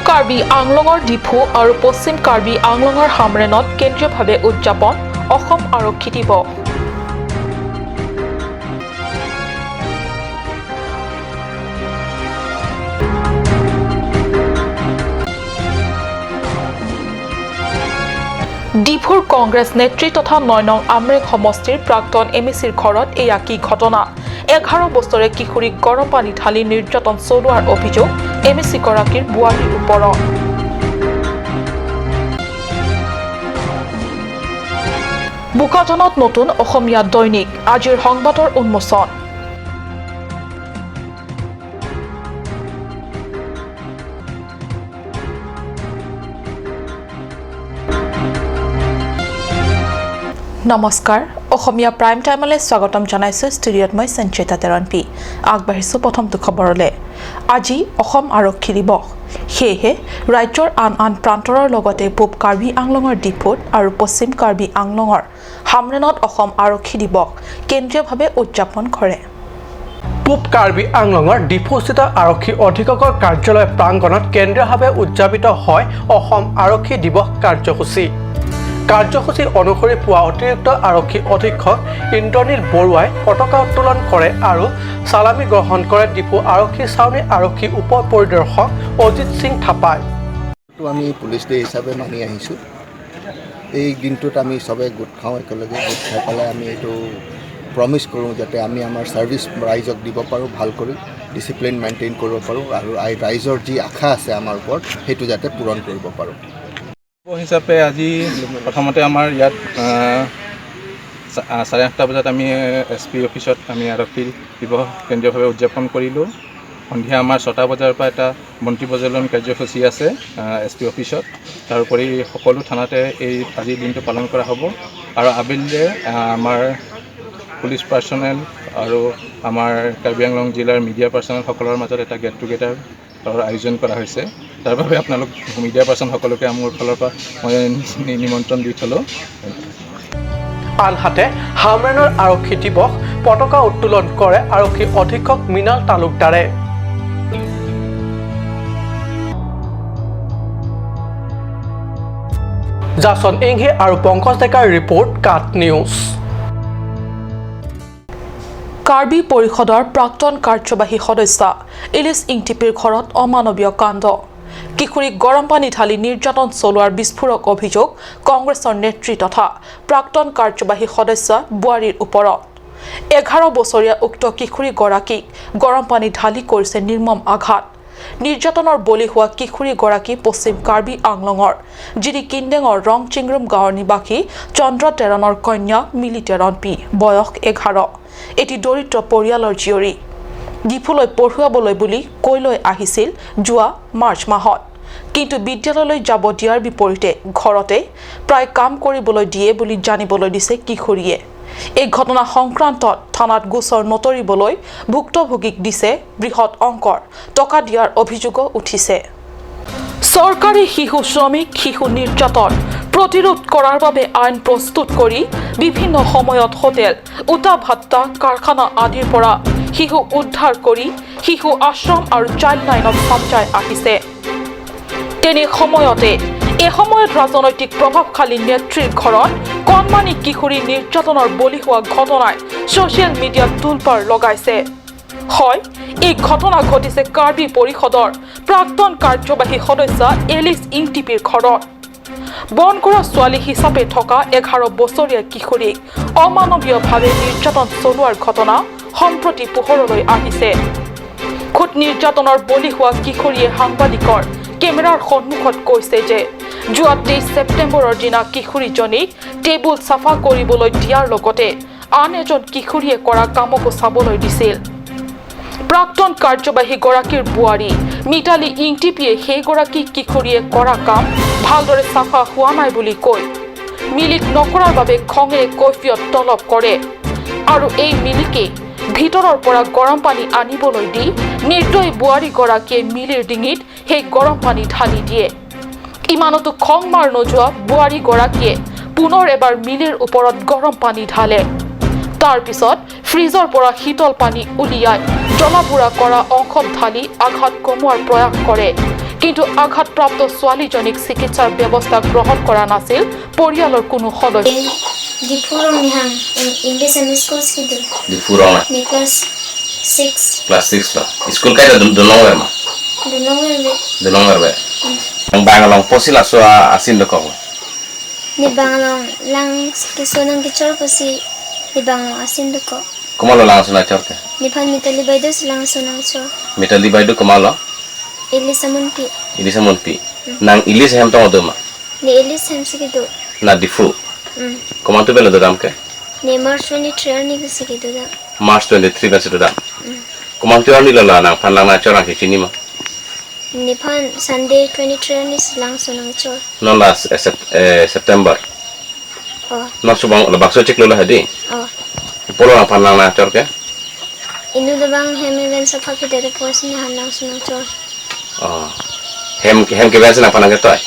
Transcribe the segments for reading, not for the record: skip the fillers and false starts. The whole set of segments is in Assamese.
কাৰ্বি আংলঙৰ ডিফু আৰু পশ্চিম কাৰ্বি আংলঙৰ হামৰেণত কেন্দ্ৰীয়ভাৱে উদযাপন অসম আৰক্ষী দিৱস। ডিফুৰ কংগ্ৰেছ নেত্ৰী তথা ৯ নং আমৰেং সমষ্টিৰ প্ৰাক্তন এমএচিৰ ঘৰত এয়া কি ঘটনা? ১১ বছৰীয়া কিশোৰীক গৰম পানী ঢালি নিৰ্যাতন চলোৱাৰ অভিযোগ এমএচি গৰাকীৰ বোৱাৰীৰ ওপৰত। বোকাজানত নতুন অসমীয়া দৈনিক আজিৰ সংবাদৰ উন্মোচন। নমস্কাৰ, অসমীয়া প্ৰাইম টাইমলৈ স্বাগতম জনাইছোঁ। ষ্টুডিঅ'ত মই সঞ্চিতা তেৰণপি। আগবাঢ়িছোঁ প্ৰথমটো খবৰলৈ। আজি অসম আৰক্ষী দিৱস। সেয়েহে ৰাজ্যৰ আন আন প্ৰান্তৰৰ লগতে পূব কাৰ্বি আংলঙৰ ডিফুত আৰু পশ্চিম কাৰ্বি আংলঙৰ হামৰেণত অসম আৰক্ষী দিৱস কেন্দ্ৰীয়ভাৱে উদযাপন কৰে। পূব কাৰ্বি আংলঙৰ ডিফুস্থিত আৰক্ষী অধীক্ষকৰ কাৰ্যালয় প্ৰাংগণত কেন্দ্ৰীয়ভাৱে উদযাপিত হয় অসম আৰক্ষী দিৱস কাৰ্যসূচী। কাৰ্যসূচী অনুসৰি পুৱা অতিৰিক্ত আৰক্ষী অধীক্ষক ইন্দ্ৰনীল বৰুৱাই পতাকা উত্তোলন কৰে আৰু চালামী গ্ৰহণ কৰে ডিফু আৰক্ষী ছাউনী আৰক্ষী উপ পৰিদৰ্শক অজিত সিং থাপাই। টো আমি পুলিচ ডে হিচাপে মানি আহিছোঁ। এই দিনটোত আমি চবে গোট খাওঁ। একেলগে গোট খাই পেলাই আমি এইটো প্ৰমিছ কৰোঁ যাতে আমি আমাৰ ছাৰ্ভিচ ৰাইজক দিব পাৰোঁ, ভাল কৰি ডিচিপ্লিন মেইনটেইন কৰিব পাৰোঁ আৰু ৰাইজৰ যি আশা আছে আমাৰ ওপৰত, সেইটো যাতে পূৰণ কৰিব পাৰোঁ। হিচাপে আজি প্ৰথমতে আমাৰ ইয়াত 8:30 বজাত আমি এছ পি অফিচত আমি আৰক্ষী দিৱস কেন্দ্ৰীয়ভাৱে উদযাপন কৰিলোঁ। সন্ধিয়া আমাৰ ৬টা বজাৰ পৰা এটা বন্তি প্ৰজ্বলন কাৰ্যসূচী আছে এছ পি অফিচত। তাৰোপৰি সকলো থানাতে এই আজিৰ দিনটো পালন কৰা হ'ব আৰু আবেলিলে আমাৰ পুলিচ পাৰ্চনেল আৰু আমাৰ কাৰ্বি আংলং জিলাৰ মিডিয়া পাৰ্চনেলসকলৰ মাজত এটা গেট টুগেডাৰৰ আয়োজন কৰা হৈছে। তাৰ বাবে আপোনালোক মিডিয়া পাৰ্চন সকলোকে মোৰ ফালৰ পৰা মই নিমন্ত্ৰণ দি থ'লোঁ। আনহাতে হামৰেণৰ আৰক্ষী দিৱস পতাকা উত্তোলন কৰে আৰক্ষী অধীক্ষক মৃণাল তালুকদাৰে। জাচন ইংহি আৰু পংকজ ডেকাৰ ৰিপৰ্ট, কাট নিউজ। কাৰ্বি পৰিষদৰ প্ৰাক্তন কাৰ্যবাহী সদস্যা ইলিছ ইংটিপিৰ ঘৰত অমানৱীয় কাণ্ড। কিশোৰীক গৰম পানী ঢালি নিৰ্যাতন চলোৱাৰ বিস্ফোৰক অভিযোগ কংগ্ৰেছৰ নেত্ৰী তথা প্ৰাক্তন কাৰ্যবাহী সদস্যা বোৱাৰীৰ ওপৰত। ১১ বছৰীয়া উক্ত কিশোৰীগৰাকীক গৰম পানী ঢালি কৰিছে নিৰ্মম আঘাত। নিৰ্যাতনৰ বলি হোৱা কিশোৰীগৰাকী পশ্চিম কাৰ্বি আংলঙৰ জিৰি কিন্দেঙৰ ৰং চিংৰুম গাঁৱৰ নিবাসী চন্দ্ৰ টেৰণৰ কন্যা মিলি টেৰণ পি, বয়স ১১। এটি দৰিদ্ৰ পৰিয়ালৰ জীয়ৰী। ডিফুলৈ পঢ়ুৱাবলৈ বুলি কৈ লৈ আহিছিল যোৱা মাৰ্চ মাহত। কিন্তু বিদ্যালয়লৈ যাব দিয়াৰ বিপৰীতে ঘৰতে প্ৰায় কাম কৰিবলৈ দিয়ে বুলি জানিবলৈ দিছে কিশোৰীয়ে। এই ঘটনা সংক্ৰান্তত থানাত গোচৰ নতৰিবলৈ ভুক্তভোগীক দিছে বৃহৎ অংকৰ টকা দিয়াৰ অভিযোগো উঠিছে। চৰকাৰে শিশু শ্ৰমিক, শিশু নিৰ্যাতন প্ৰতিৰোধ কৰাৰ বাবে আইন প্ৰস্তুত কৰি বিভিন্ন সময়ত হোটেল, ইটা ভাট্টা, কাৰখানা আদিৰ পৰা শিশু উদ্ধাৰ কৰি শিশু আশ্ৰম আৰু চাইল্ড লাইনত চমজাই আহিছে। তেনে সময়তে এসময়ত ৰাজনৈতিক প্ৰভাৱশালী নেত্ৰীৰ ঘৰত কণমানি কিশোৰী নিৰ্যাতনৰ বলি হোৱা ঘটনাই ছ'চিয়েল মিডিয়াত তোলপাৰ লগাইছে। হয়, এই ঘটনা ঘটিছে কাৰ্বি পৰিষদৰ প্ৰাক্তন কাৰ্যবাহী সদস্যা এলিছ ইংটিপিৰ ঘৰত। বনকৰা ছোৱালী হিচাপে থকা ১১ বছৰীয়া কিশোৰীক অমানৱীয়ভাৱে নিৰ্যাতন চলোৱাৰ ঘটনা সম্প্ৰতি পোহৰলৈ আহিছে। খুদ নিৰ্যাতনৰ বলি হোৱা কিশোৰীয়ে সাংবাদিকৰ কেমেৰাৰ সন্মুখত কৈছে যে যোৱা ২৩ ছেপ্টেম্বৰৰ দিনা কিশোৰীজনীক টেবুল চাফা কৰিবলৈ দিয়াৰ লগতে আন এজন কিশোৰীয়ে কৰা কামকো চাবলৈ দিছিল। প্ৰাক্তন কাৰ্যবাহীগৰাকীৰ বোৱাৰী মিতালী ইংটিপিয়ে সেইগৰাকী কিশোৰীয়ে কৰা কাম ভালদৰে চাফা হোৱা নাই বুলি কৈ মিলিক নকৰাৰ বাবে খঙেৰে কৈফিয়ত তলব কৰে আৰু এই মিলিকে ভিতৰৰ পৰা গৰম পানী আনিবলৈ দি নিৰ্দয়ী বোৱাৰীগৰাকীয়ে মিলিৰ ডিঙিত সেই গৰম পানী ঢালি দিয়ে। ইমানতো খং মাৰ নোযোৱা বোৱাৰীগৰাকীয়ে পুনৰ এবাৰ মিলিৰ ওপৰত গৰম পানী ঢালে। তাৰ পিছত ফ্ৰিজৰ পৰা শীতল পানী উলিয়াই জ্বলা পোৰা কৰা অংশত ঢালি আঘাত কমোৱাৰ প্ৰয়াস কৰে। কিন্তু আঘাতপ্ৰাপ্ত ছোৱালীজনীক চিকিৎসাৰ ব্যৱস্থা গ্ৰহণ কৰা নাছিল পৰিয়ালৰ কোনো সদস্য। English and school skidu. Diphu rong na. Ni class 6. Class 6 la. School kai da dunong wer ma. Dunong wer be. Dunong wer be. Ang bangalong posila so asin do ko. Ni bangalong lang kisunang kichor posi ni bangalong asin do ko. Kumalo lang suna chor ke. Ni phan mitali baido silang sunang chor. Mitali baido kumalo. Elisa munpi. Elisa munpi. Nang Elisa hem tong do ma. Ni Elisa hem sikido. Na Diphu. Kumantu belo do dam ke. Ni March 23 ni sikido da. March 23 ba sido dam. Kumantu ani la nang phan lang na chor ang kichini ma. Ni phan Sunday 23 ni silang sunang chor. Non la September. Oh. Non subang la bakso chik lo la hadi. Oh. Polo nang phan lang na chor ke. Inu da bang hem even safa ke de pos ni han lang sunang chor. Oh. Hem hem ke ben nang phan lang ke toy.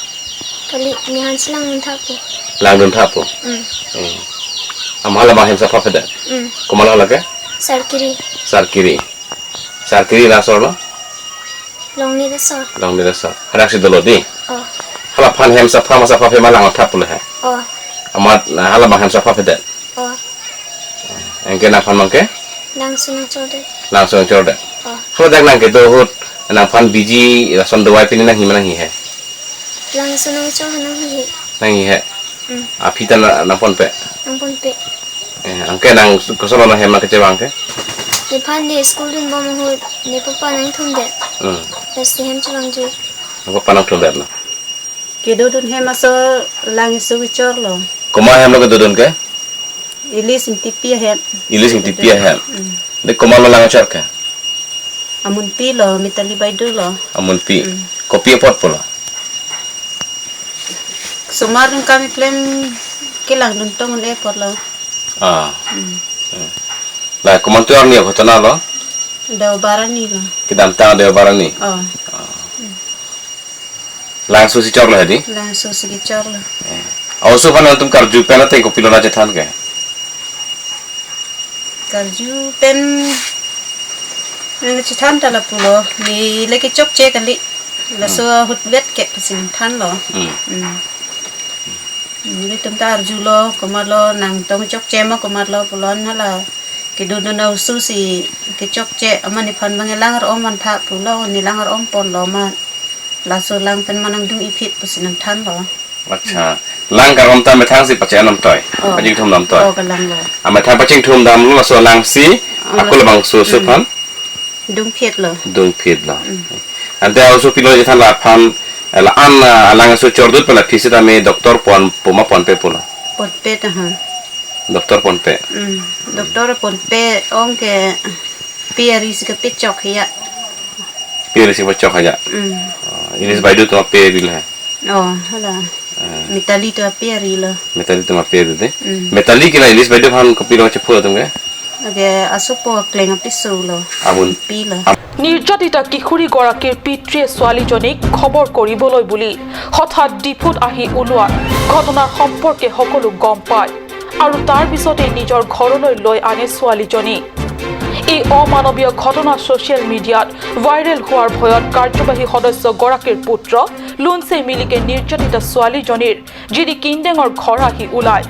Kali ni han silang dun thapu. Lang dun thapu. Amhala ba hem safa fe de. Komala la ke? Sarkiri. Sarkiri. Sarkiri la sor lo? Long ni da sor. Long ni da sor. Harak si dolo di. Oh. Hala phan hem safa ma safa fe ma lang thapu le ha. Oh. Amar hala ba hem safa fe de. Oh. Engke na phan mangke? Lang sunang chor de. Lang sunang chor de. Oh. Hala dak nang ke do hut nang phan biji rason dawai pini nang hi ma nang hi he. Lang sunang chor nang hi. Nang hi he. A phita nang pon pe. Nang pon pe. Angke nang kosolo na hem na ke bang ke? Ni phan ni school dun bom hu ni papa nang thum de. Bas hem chubang ju. Nang papa nang thum de na. Ke do dun hem aso lang su chor lo. Koma hem lo ke do dun ke? Ilis tipia hem. Ilis tipia hem. De koma lo lang chor ke? Amun pi lo mitali baidu lo. Amun pi. Kopi pot polo. Sumar dun kami klem kilang dun tong le pot lo. Ah. La koma tu arni ghotona lo? Deo barani lo. Kidam ta deo barani. Oh. Lang susi chor lo hadi? Lang susi ki chor lo. Also phan tum karju pena te kopi lo na chethan ke? Karju pen nang chethan ta la pulo ni le ki chok che kali la so hut wet ke pasin than lo. Ni tum ta arju lo komar lo nang tong chok che ma komar lo pulon hala ki du no susi ki chok che amani phan bangelang ro man tha pulo ni lang ro pon lo ma la so lang pen manang dung ipit pasin than lo. Acha lang karom ta methang si pache nam toy pajing thum nam toy o kalang lo a methang pajing thum dam lo so lang si akul bang su su phan dung phiet lo dung phiet lo ante also pilo jethan la phan la an lang su chordut pala phisi ta me doctor pon poma pon pe pola pon pe ta ha doctor pon pe doctor pon pe ong ke pieri si ke pichok ya pieri si pichok ya inis baidu to pe ril hai oh hala metali to pieri lo metali to pieri de metali ke la inis baidu phan kopi ro chepho tum ke okay asupo kleng pisu lo abun pi lo নিৰ্যাতিতা কিশোৰীগৰাকীৰ পিতৃয়ে ছোৱালীজনীক খবৰ কৰিবলৈ বুলি হঠাৎ ডিফুত আহি ওলোৱাত ঘটনাৰ সম্পৰ্কে সকলো গম পায় আৰু তাৰ পিছতে নিজৰ ঘৰলৈ লৈ আনে ছোৱালীজনী। এই অমানৱীয় ঘটনা ছ'চিয়েল মিডিয়াত ভাইৰেল হোৱাৰ ভয়ত কাৰ্যবাহী সদস্যগৰাকীৰ পুত্ৰ লুনচে মিলিকে নিৰ্যাতিতা ছোৱালীজনীৰ জিৰি কিনডেঙৰ ঘৰ আহি ওলায়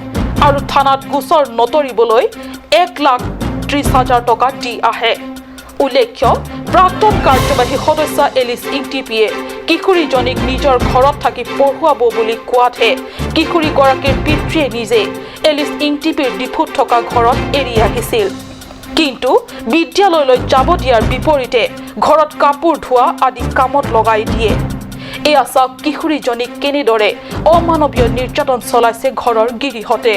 আৰু থানাত গোচৰ নতৰিবলৈ 1,30,000 টকা দি আহে। উল্লেখ্য প্ৰাক্তন কাৰ্যবাহী সদস্য এলিছ ইংটিপিয়ে কিশোৰীজনীক নিজৰ ঘৰত থাকি পঢ়ুৱাব বুলি কোৱাতহে কিশোৰীগৰাকীৰ পিতৃয়ে নিজে এলিছ ইংটিপিৰ ডিফুত থকা ঘৰত এৰি আহিছিল। কিন্তু বিদ্যালয়লৈ যাব দিয়াৰ বিপৰীতে ঘৰত কাপোৰ ধোৱা আদি কামত লগাই দিয়ে। এয়া চাওক কিশোৰীজনীক কেনেদৰে অমানৱীয় নিৰ্যাতন চলাইছে ঘৰৰ গিৰিহঁতে।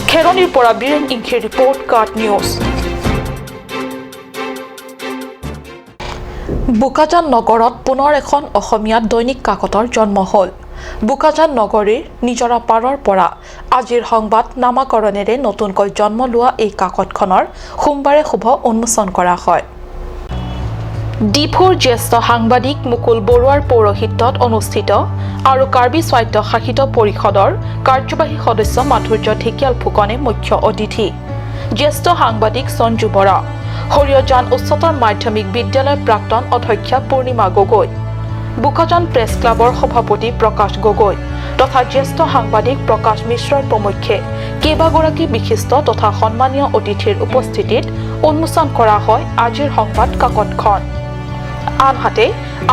খেৰণিৰ পৰা বীৰেণ ইংখিৰ ৰিপৰ্ট, কাট নিউজ। বোকাজান নগৰত পুনৰ এখন অসমীয়া দৈনিক কাকতৰ জন্ম হ'ল। বোকাজান নগৰীৰ নিজৰা পাৰৰ পৰা আজিৰ সংবাদ নামাকৰণেৰে নতুনকৈ জন্ম লোৱা এই কাকতখনৰ সোমবাৰে শুভ উন্মোচন কৰা হয়। ডিফুৰ জ্যেষ্ঠ সাংবাদিক মুকুল বৰুৱাৰ পৌৰোহিত্যত অনুষ্ঠিত আৰু কাৰ্বি স্বায়ত্ত শাসিত পৰিষদৰ কাৰ্যবাহী সদস্য মাধুৰ্য ঢেকিয়াল ফুকনে মুখ্য অতিথি, জ্যেষ্ঠ সাংবাদিক সঞ্জু বৰা, সৰিয়হজান উচ্চতৰ মাধ্যমিক বিদ্যালয়ৰ প্ৰাক্তন অধ্যক্ষা পূৰ্ণিমা গগৈ, বোকাজান প্ৰেছ ক্লাবৰ সভাপতি প্ৰকাশ গগৈ তথা জ্যেষ্ঠ সাংবাদিক প্ৰকাশ মিশ্ৰৰ প্ৰমুখ্যে কেইবাগৰাকী বিশিষ্ট তথা সন্মানীয় অতিথিৰ উপস্থিতিত উন্মোচন কৰা হয় আজিৰ সংবাদ কাকতখন। আনহাতে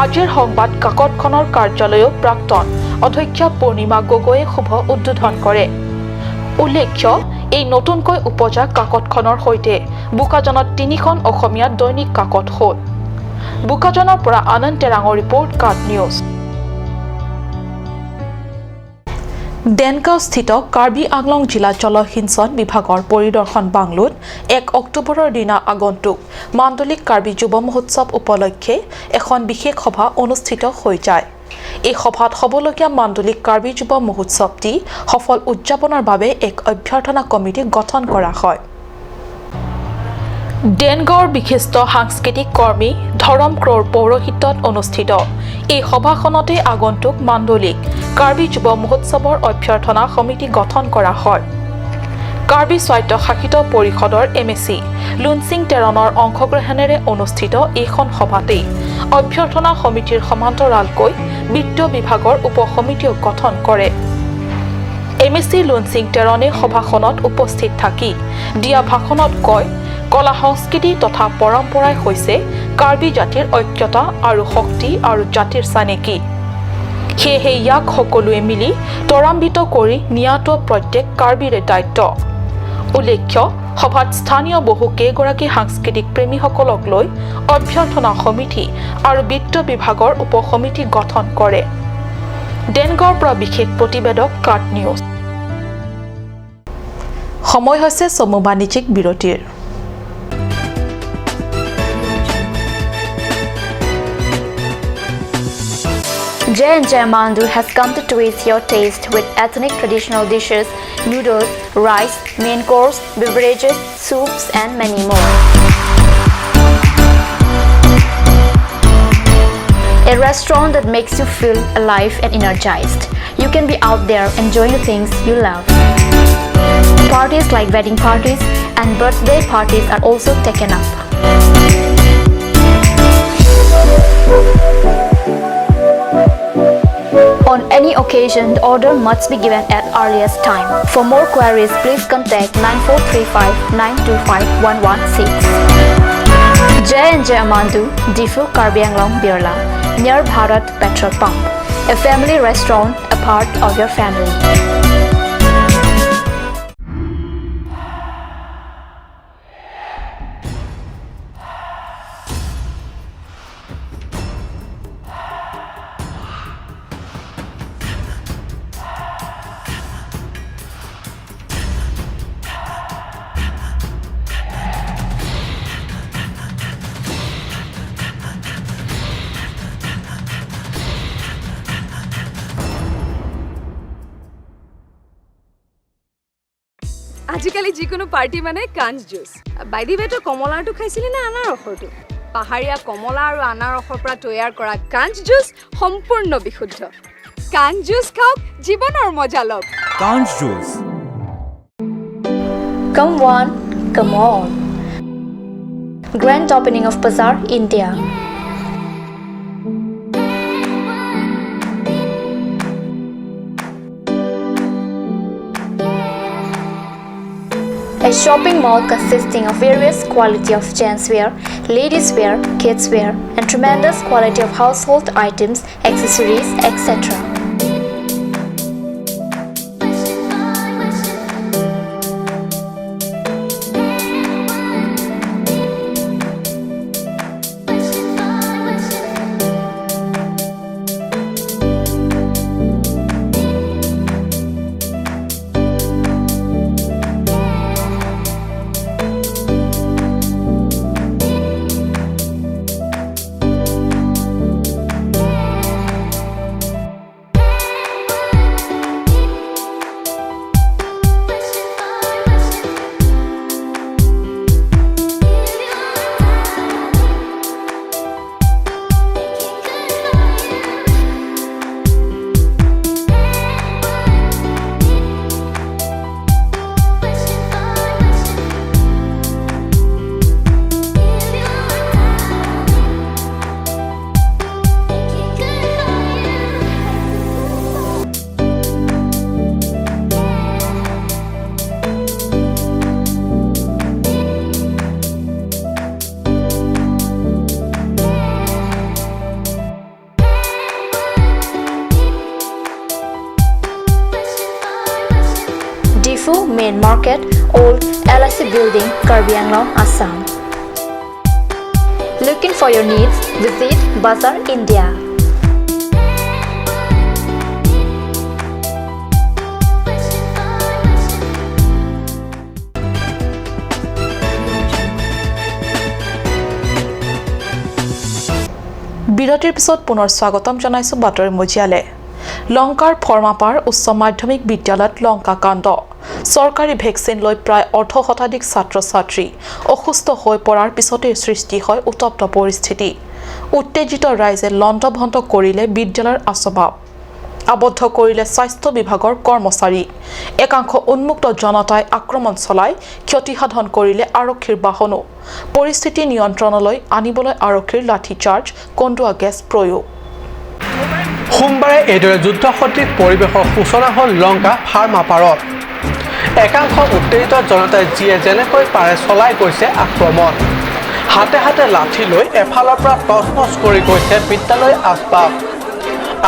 আজিৰ সংবাদ কাকতখনৰ কাৰ্যালয়ো প্ৰাক্তন অধ্যক্ষা পূৰ্ণিমা গগৈয়ে শুভ উদ্বোধন কৰে। উল্লেখ্য, এই নতুনকৈ উপজা কাকতখনৰ সৈতে বোকাজানত তিনিখন অসমীয়া দৈনিক কাকত হ'ল। বোকাজানৰ পৰা আনন্দ তেৰাঙৰ ৰিপৰ্ট, কাট নিউজ। দেনগাঁওস্থিত কাৰ্বি আংলং জিলা জলসিঞ্চন বিভাগৰ পৰিদৰ্শন বাংলোত 1 অক্টোবৰৰ দিনা আগন্তুক মাণ্ডলিক কাৰ্বি যুৱ মহোৎসৱ উপলক্ষে এখন বিশেষ সভা অনুষ্ঠিত হৈ যায়। এই সভাত হ'বলগীয়া মাণ্ডলিক কাৰ্বি যুৱ মহোৎসৱটি সফল উদযাপনৰ বাবে এক অভ্যৰ্থনা কমিটি গঠন কৰা হয়। দেনগাঁৱৰ বিশিষ্ট সাংস্কৃতিক কৰ্মী ধৰম ক্ৰ'ৰ পৌৰোহিত্যত অনুষ্ঠিত এই সভাখনতে আগন্তুক মাণ্ডলিক কাৰ্বি যুৱ মহোৎসৱৰ অভ্যৰ্থনা সমিতি গঠন কৰা হয়। কাৰ্বি স্বায়ত্তশাসিত পৰিষদৰ MAC Lunsing টেৰণৰ অংশগ্ৰহণেৰে অনুষ্ঠিত এইখন সভাতেই অভ্যৰ্থনা সমিতিৰ সমান্তৰালকৈ বিত্ত বিভাগৰ উপসমিতিও গঠন কৰে। MAC Lunsing টেৰণে সভাখনত উপস্থিত থাকি দিয়া ভাষণত কয়, কলা সংস্কৃতি তথা পৰম্পৰাই হৈছে কাৰ্বি জাতিৰ ঐক্যতা আৰু শক্তি আৰু জাতিৰ চানেকি। সেয়েহে ইয়াক সকলোৱে মিলি ত্বৰান্বিত কৰি নিয়াটো প্ৰত্যেক কাৰ্বিৰে দায়িত্ব। উল্লেখ্য, সভাত স্থানীয় বহু কেইগৰাকী সাংস্কৃতিক প্ৰেমীসকলক লৈ অভ্যৰ্থনা সমিতি আৰু বিত্ত বিভাগৰ উপসমিতি গঠন কৰে। দেনগাঁৱৰ পৰা বিশেষ প্ৰতিবেদক, কাট নিউজ। সময় হৈছে চমু বাণিজ্যিক বিৰতিৰ। J&J Mandu has come to twist your taste with ethnic traditional dishes, noodles, rice, main course, beverages, soups and many more. A restaurant that makes you feel alive and energized. You can be out there enjoying the things you love. Parties like wedding parties and birthday parties are also taken up. On any occasion, the order must be given at earliest time. For more queries, please contact 9435 925 116. J&J Amandu, Difu Karbi Anglong Birla, near Bharat Petrol Pump. A family restaurant, a part of your family. আজিকালি যিকোনো পাৰ্টি মানে কাঞ্চ জুচ। বাই the ৱে, তই কমলাৰটো খাইছিলি নে আনাৰসৰটো? পাহাৰীয়া কমলা আৰু আনাৰসৰ পৰা তৈয়াৰ কৰা কাঞ্চ জুচ সম্পূৰ্ণ বিশুদ্ধ। কাঞ্চ জুচ খাওক, জীৱনৰ মজা লওক। কাঞ্চ juice. Come one, come all. Grand opening of Bazaar India. A shopping mall consisting of various quality of gents wear, ladies wear, kids wear, and tremendous quality of household items, accessories, etc. Market, Old LIC Building, Karbi Anglong, Assam. Looking for your needs? Visit Bazaar India. বিৰতিৰ পিছত পুনৰ স্বাগতম জনাইছো বাতৰি মজিয়ালে। লংকাৰ ফৰ্মাপাৰ উচ্চ মাধ্যমিক বিদ্যালয়ত লংকা কাণ্ড। চৰকাৰী ভেকচিন লৈ প্ৰায় অৰ্ধ শতাধিক ছাত্ৰ ছাত্ৰী অসুস্থ হৈ পৰাৰ পিছতে সৃষ্টি হয় উত্তপ্ত পৰিস্থিতি। উত্তেজিত ৰাইজে লণ্ডভণ্ড কৰিলে বিদ্যালয়ৰ আচবাব, আবদ্ধ কৰিলে স্বাস্থ্য বিভাগৰ কৰ্মচাৰী। একাংশ উন্মুক্ত জনতাই আক্ৰমণ চলাই ক্ষতিসাধন কৰিলে আৰক্ষীৰ বাহনো। পৰিস্থিতি নিয়ন্ত্ৰণলৈ আনিবলৈ আৰক্ষীৰ লাঠিচাৰ্জ, কন্দুৱা গেছ প্ৰয়োগ। সোমবাৰে এইদৰে যুদ্ধসদৃশ পৰিৱেশৰ সূচনা হ'ল লংকা ফাৰ্মাপাৰত। একাংশ উত্তেজিত জনতাই যিয়ে যেনেকৈ পাৰে চলাই গৈছে আক্ৰমণ। হাতে হাতে লাঠি লৈ এফালৰ পৰা তচনচ কৰি গৈছে বিদ্যালয় আচবাব।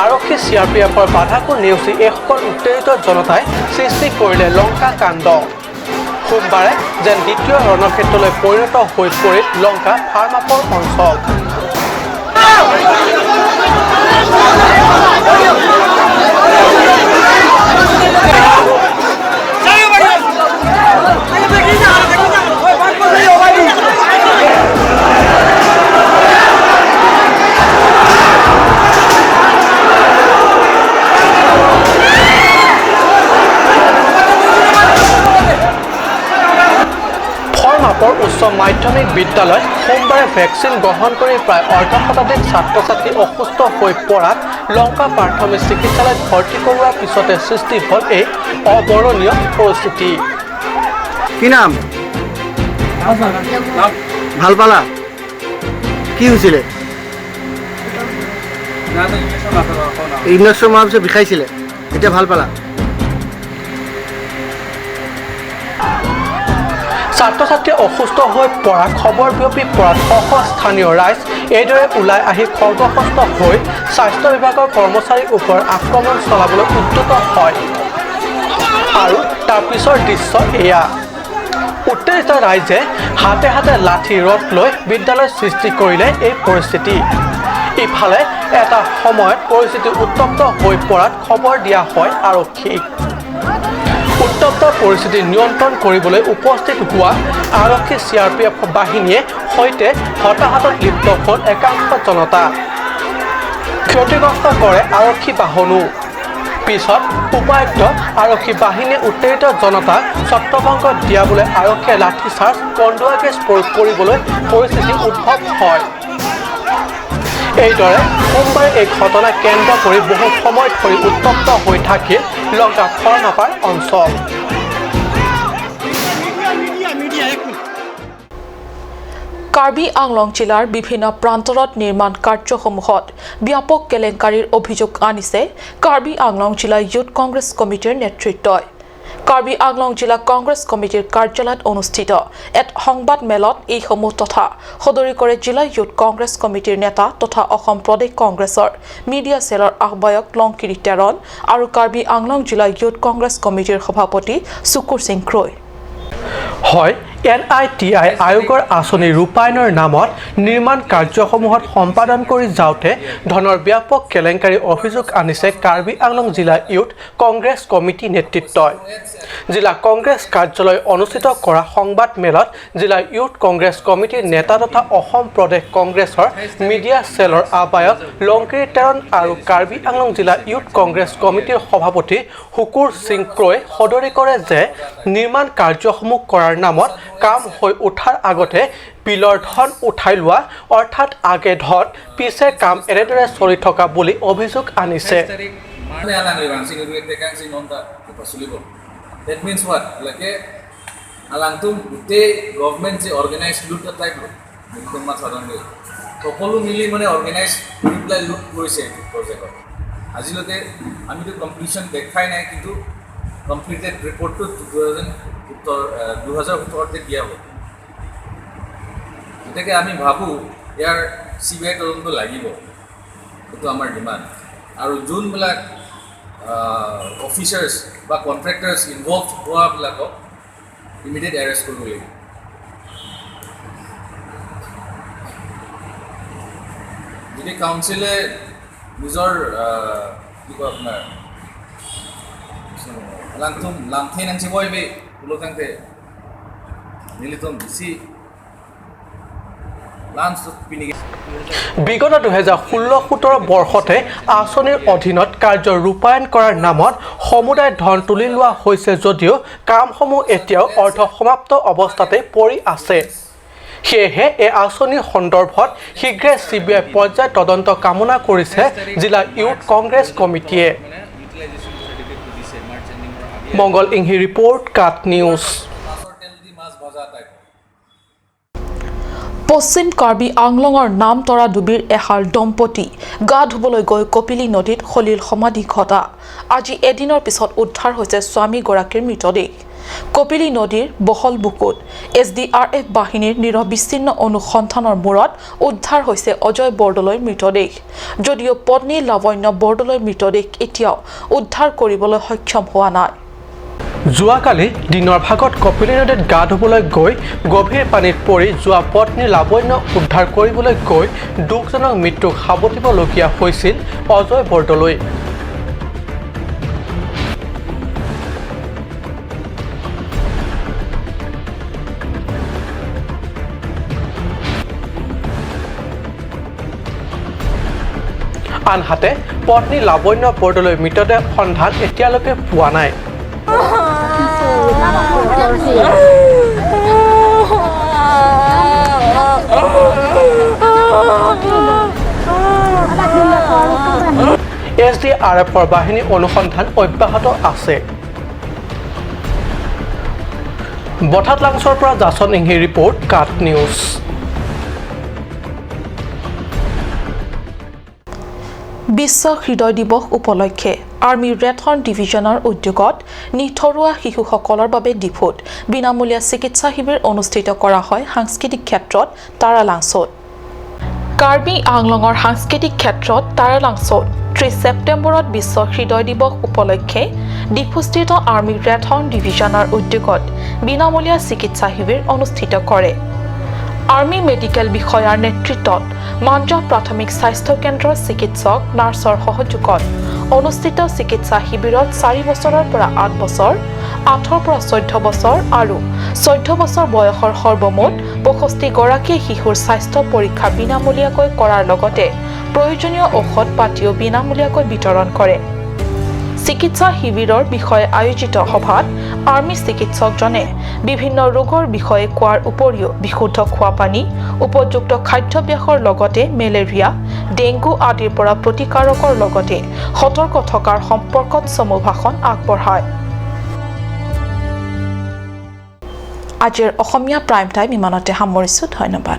আৰক্ষী চি আৰ পি এফৰ বাধাকো নেওচি এইসকল উত্তেজিত জনতাই সৃষ্টি কৰিলে লংকা কাণ্ড। সোমবাৰে যেন দ্বিতীয় ৰণক্ষেত্ৰলৈ পৰিণত হৈ পৰিল লংকা ফাৰ্মাপৰ অঞ্চল। উচ্চ মাধ্যমিক বিদ্যালয়ত সোমবাৰে ভেকচিন গ্ৰহণ কৰি প্ৰায় অৰ্ধ শতাধিক ছাত্ৰ ছাত্ৰী অসুস্থ হৈ পৰাত লংকা প্ৰাথমিক চিকিৎসালয়ত ভৰ্তি কৰোৱাৰ পিছতে সৃষ্টি হ'ল এই অবৰ্ণনীয় পৰিস্থিতি। কি নাম? ভাল পালা? কি হৈছিলে? ইনজেকশ্যন মৰাৰ পিছত বিষাইছিলে, এতিয়া ভাল পালা? ছাত্ৰ ছাত্ৰী অসুস্থ হৈ পৰা খবৰ বিয়পি পৰাত শ শ স্থানীয় ৰাইজ এইদৰে ওলাই আহি খৰ্গহস্ত হৈ স্বাস্থ্য বিভাগৰ কৰ্মচাৰীৰ ওপৰত আক্ৰমণ চলাবলৈ উদ্যত হয়। আৰু তাৰ পিছৰ দৃশ্য এয়া। উত্তেজিত ৰাইজে হাতে হাতে লাঠি ৰড লৈ বিদ্যালয়ত সৃষ্টি কৰিলে এই পৰিস্থিতি। ইফালে এটা সময়ত পৰিস্থিতি উত্তপ্ত হৈ পৰাত খবৰ দিয়া হয় আৰক্ষীক। উত্তপ্ত পৰিস্থিতি নিয়ন্ত্ৰণ কৰিবলৈ উপস্থিত হোৱা আৰক্ষী চি আৰ পি এফ বাহিনীয়ে সৈতে হতাহতত লিপ্ত হ'ল একাংশ জনতা। ক্ষতিগ্ৰস্ত কৰে আৰক্ষী বাহনো। পিছত উপায়ুক্ত আৰক্ষী বাহিনীয়ে উত্তেজিত জনতাক ছত্ৰভংগ দিয়াবলৈ আৰক্ষীয়ে লাঠিচাৰ্জ, কন্দুৱা গেছ প্ৰয়োগ কৰিবলৈ পৰিস্থিতি উদ্ভৱ হয়। এইদৰে সোমবাৰে এই ঘটনা কেন্দ্ৰ কৰি বহু সময় ধৰি উত্তপ্ত হৈ থাকিল লংকা ফৰ্মাপাৰ অঞ্চল। কাৰ্বি আংলং জিলাৰ বিভিন্ন প্ৰান্তৰত নিৰ্মাণ কাৰ্যসমূহত ব্যাপক কেলেংকাৰীৰ অভিযোগ আনিছে কাৰ্বি আংলং জিলা ইউথ কংগ্ৰেছ কমিটিৰ নেতৃত্বই। কাৰ্বি আংলং জিলা কংগ্ৰেছ কমিটিৰ কাৰ্যালয়ত অনুষ্ঠিত এক সংবাদ মেলত এইসমূহ তথা সদৰি কৰে জিলা ইউথ কংগ্ৰেছ কমিটিৰ নেতা তথা অসম প্ৰদেশ কংগ্ৰেছৰ মিডিয়া চেলৰ আহ্বায়ক লংকিৰি টেৰণ আৰু কাৰ্বি আংলং জিলা ইউথ কংগ্ৰেছ কমিটিৰ সভাপতি সুকুৰ সিং ক্ৰয়। হয়, এন I T I আয়োগৰ আঁচনি ৰূপায়ণৰ নামত নিৰ্মাণ কাৰ্যসমূহত সম্পাদন কৰি যাওঁতে ধনৰ ব্যাপক কেলেংকাৰীৰ অভিযোগ আনিছে কাৰ্বি আংলং জিলা ইউথ কংগ্ৰেছ কমিটি নেতৃত্বই। জিলা কংগ্ৰেছ কাৰ্যালয় অনুষ্ঠিত কৰা সংবাদ মেলত জিলা ইউথ কংগ্ৰেছ কমিটিৰ নেতা তথা অসম প্ৰদেশ কংগ্ৰেছৰ মিডিয়া চেলৰ আহ্বায়ক লংকিৰি টেৰণ আৰু কাৰ্বি আংলং জিলা ইউথ কংগ্ৰেছ কমিটিৰ সভাপতি শুকুৰ সিং ক্ৰয় সদৰি কৰে যে নিৰ্মাণ কাৰ্যসমূহ কৰাৰ নামত কাম হৈ উঠাৰ আগতে বিলৰ ধন উঠাই লোৱা, অৰ্থাৎ আগে ধন পিছে কাম এনেদৰে চলি থকা বুলি অভিযোগ আনিছে। সকলো মিলি মানে অৰ্গেনাইজ কৰি পেলাই লুট কৰিছে এইটো প্ৰজেক্টত। আজিলৈকে আমিতো কমপ্লিশ্যন দেখাই নাই, কিন্তু কমপ্লিটেড ৰিপৰ্টটো 2017 দিয়া হ'ল। গতিকে আমি ভাবোঁ ইয়াৰ চি বি আই তদন্ত লাগিব, এইটো আমাৰ ডিমাণ্ড। আৰু যোনবিলাক অফিচাৰ্ছ বা কণ্ট্ৰেক্টাৰ্ছ ইনভলভ হোৱাবিলাকক ইমিডিয়েট এৰেষ্ট কৰিব লাগিব। যদি কাউন্সিলে নিজৰ কি কয় আপোনাৰ লাংথুম লাংথে নাংছে বই উলকাংতে নিলিতুম বেছি বিগত 2016-17 বৰ্ষতে আঁচনিৰ অধীনত কাৰ্য ৰূপায়ণ কৰাৰ নামত সমুদায় ধন তুলি লোৱা হৈছে যদিও কামসমূহ এতিয়াও অৰ্ধ সমাপ্ত অৱস্থাতে পৰি আছে। সেয়েহে এই আঁচনিৰ সন্দৰ্ভত শীঘ্ৰে CBI পৰ্যায় তদন্ত কামনা কৰিছে জিলা ইউথ কংগ্ৰেছ কমিটিয়ে। মংগল ইংহি ৰিপৰ্ট, কাট নিউজ। পশ্চিম কাৰ্বি আংলঙৰ নামতৰা ডুবিৰ এহাল দম্পতী গা ধুবলৈ গৈ কপিলী নদীত সলিল সমাধি ঘটা আজি এদিনৰ পিছত উদ্ধাৰ হৈছে স্বামীগৰাকীৰ মৃতদেহ। কপিলী নদীৰ বহল বুকুত SDRF বাহিনীৰ নিৰবিচ্ছিন্ন অনুসন্ধানৰ মূৰত উদ্ধাৰ হৈছে অজয় বৰদলৈৰ মৃতদেহ। যদিও পত্নী লাৱণ্য বৰদলৈৰ মৃতদেহ এতিয়াও উদ্ধাৰ কৰিবলৈ সক্ষম হোৱা নাই। যোৱাকালি দিনৰ ভাগত কপিলী নদীত গা ধুবলৈ গৈ গভীৰ পানীত পৰি যোৱা পত্নী লাৱণ্য উদ্ধাৰ কৰিবলৈ গৈ দুখজনক মৃত্যুক সাৱটিবলগীয়া হৈছিল অজয় বৰদলৈ। আনহাতে পত্নী লাৱণ্য বৰদলৈৰ মৃতদেহ সন্ধান এতিয়ালৈকে পোৱা নাই। SDRFৰ বাহিনী অনুসন্ধান অব্যাহত আছে। বঠাতলাংছৰ পৰা জাচন ইংহি ৰিপৰ্ট, কাট নিউজ। বিশ্ব হৃদয় দিৱস উপলক্ষে আৰ্মি ৰেডহৰ্ণ ডিভিজনৰ উদ্যোগত নিথৰুৱা শিশুসকলৰ বাবে ডিফুত বিনামূলীয়া চিকিৎসা শিবিৰ অনুষ্ঠিত কৰা হয় সাংস্কৃতিক ক্ষেত্ৰত তাৰালাংছত। কাৰ্বি আংলঙৰ সাংস্কৃতিক ক্ষেত্ৰত তাৰালাংছত 30 ছেপ্টেম্বৰত বিশ্ব হৃদয় দিৱস উপলক্ষে ডিফুস্থিত আৰ্মি ৰেডহৰ্ণ ডিভিজনৰ উদ্যোগত বিনামূলীয়া চিকিৎসা শিবিৰ অনুষ্ঠিত কৰে। আৰ্মি মেডিকেল বিষয়াৰ নেতৃত্বত মাঞ্জা প্ৰাথমিক স্বাস্থ্য কেন্দ্ৰৰ চিকিৎসক নাৰ্ছৰ সহযোগত অনুষ্ঠিত চিকিৎসা শিবিৰত 4 বছৰৰ পৰা 8 বছৰ, 8ৰ পৰা 14 বছৰ আৰু 14 বছৰ বয়সৰ সৰ্বমুঠ 65 গৰাকী শিশুৰ স্বাস্থ্য পৰীক্ষা বিনামূলীয়াকৈ কৰাৰ লগতে প্ৰয়োজনীয় ঔষধ পাতিও বিনামূলীয়াকৈ বিতৰণ কৰে। চিকিৎসা শিবিৰৰ বিষয়ে আয়োজিত সভাত আৰ্মি চিকিৎসকজনে বিভিন্ন ৰোগৰ বিষয়ে কোৱাৰ উপৰিও বিশুদ্ধ খোৱাপানী, উপযুক্ত খাদ্যাভ্যাসৰ লগতে মেলেৰিয়া, ডেংগু আদিৰ পৰা প্ৰতিকাৰকৰ লগতে সতৰ্ক থকাৰ সম্পৰ্কত চমু ভাষণ আগবঢ়ায়। আজিৰ অসমীয়া প্ৰাইম টাইম ইমানতে সামৰিছোঁ। ধন্যবাদ।